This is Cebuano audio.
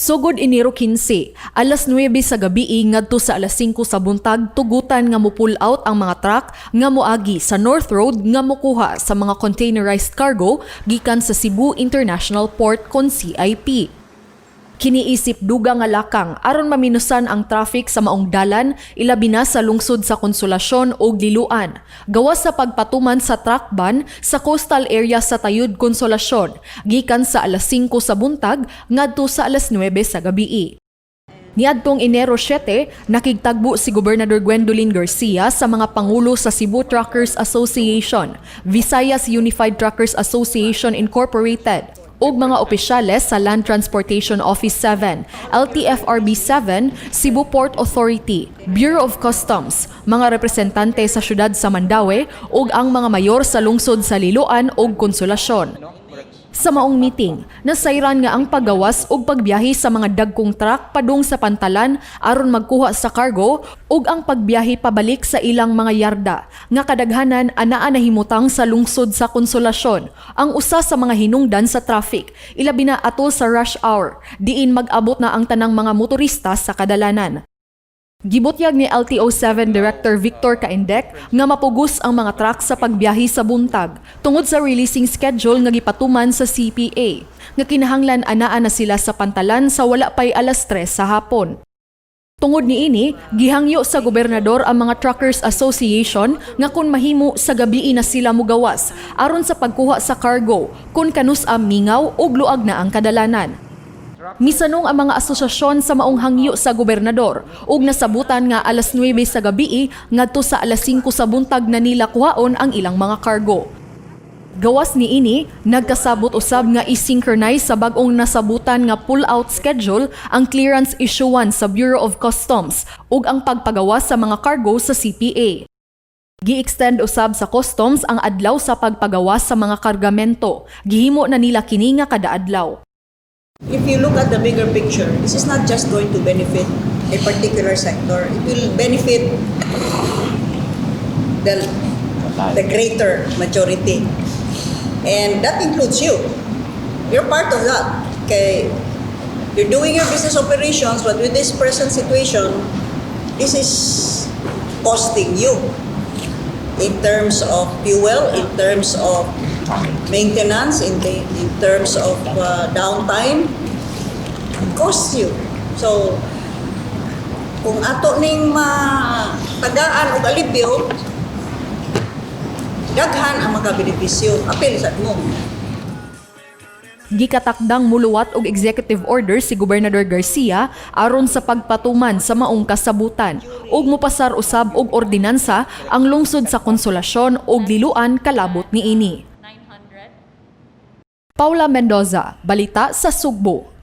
Sugod Enero 15, alas 9 sa gabi ngadto sa alas 5 sa buntag, tugutan nga mo-pull out ang mga truck nga moagi sa North Road nga mokuha sa mga containerized cargo gikan sa Cebu International Port kon CIP. Kini isip duga nga lakang aron maminusan ang traffic sa maong dalan, ilabi na sa lungsod sa Konsolasyon ug Liloan. Gawas sa pagpatuman sa truck ban sa coastal area sa Tayud, Konsolasyon gikan sa alas 5 sa buntag ngadto sa alas 9 sa gabii. Niadtong Enero 7, nakigtagbo si Gobernador Gwendolyn Garcia sa mga pangulo sa Cebu Truckers Association, Visayas Unified Truckers Association Incorporated, ug mga opisyales sa Land Transportation Office 7, LTFRB 7, Cebu Port Authority, Bureau of Customs, mga representante sa syudad sa Mandaue ug ang mga mayor sa lungsod sa Liloan ug Konsolasyon. Sa maong meeting, nasayran nga ang paggawas ug pagbiyahe sa mga dagkong truck padung sa pantalan aron magkuha sa cargo ug ang pagbiyahe pabalik sa ilang mga yarda nga kadaghanan anaa nahimutang sa lungsod sa Konsolasyon, ang usa sa mga hinungdan sa traffic, ilabi na atol sa rush hour diin mag-abot na ang tanang mga motorista sa kadalanan. Gibutyag ni LTO 7 Director Victor Caindec nga mapugos ang mga truck sa pagbiyahe sa buntag tungod sa releasing schedule nga gipatuman sa CPA nga kinahanglan anaa na sila sa pantalan sa wala pay alas 3 sa hapon. Tungod niini, gihangyo sa gobernador ang mga Truckers Association nga kung mahimo, sa gabii na sila mugawas aron sa pagkuha sa cargo kung kanus-a mingaw ug luag na ang kadalanan. Misanong ang mga asosasyon sa maong hangyo sa gobernador ug nasabutan nga alas 9 sa gabii ngadto sa alas 5 sa buntag na nila kuhaon ang ilang mga cargo. Gawas niini, nagkasabot usab nga i-synchronize sa bag-ong nasabutan nga pull-out schedule ang clearance issuance sa Bureau of Customs ug ang pagpagawas sa mga cargo sa CPA. Gi-extend usab sa Customs ang adlaw sa pagpagawas sa mga kargamento. Gihimo na nila kini nga kada adlaw. If you look at the bigger picture, this is not just going to benefit a particular sector. It will benefit the greater majority. And that includes you. You're part of that. Okay. You're doing your business operations, but with this present situation, this is costing you in terms of fuel, in terms of maintenance, in terms of downtime, it costs you. So, kung ato ning matagaan og alibyo, daghan ang makabenepisyo. Apil sa mo. Gikatakdang muluwat og executive order si Gobernador Garcia aron sa pagpatuman sa maong kasabutan ug mopasar usab og ordinansa ang lungsod sa Konsolasyon ug Liloan kalabot niini. Paula Mendoza, Balita sa Sugbo.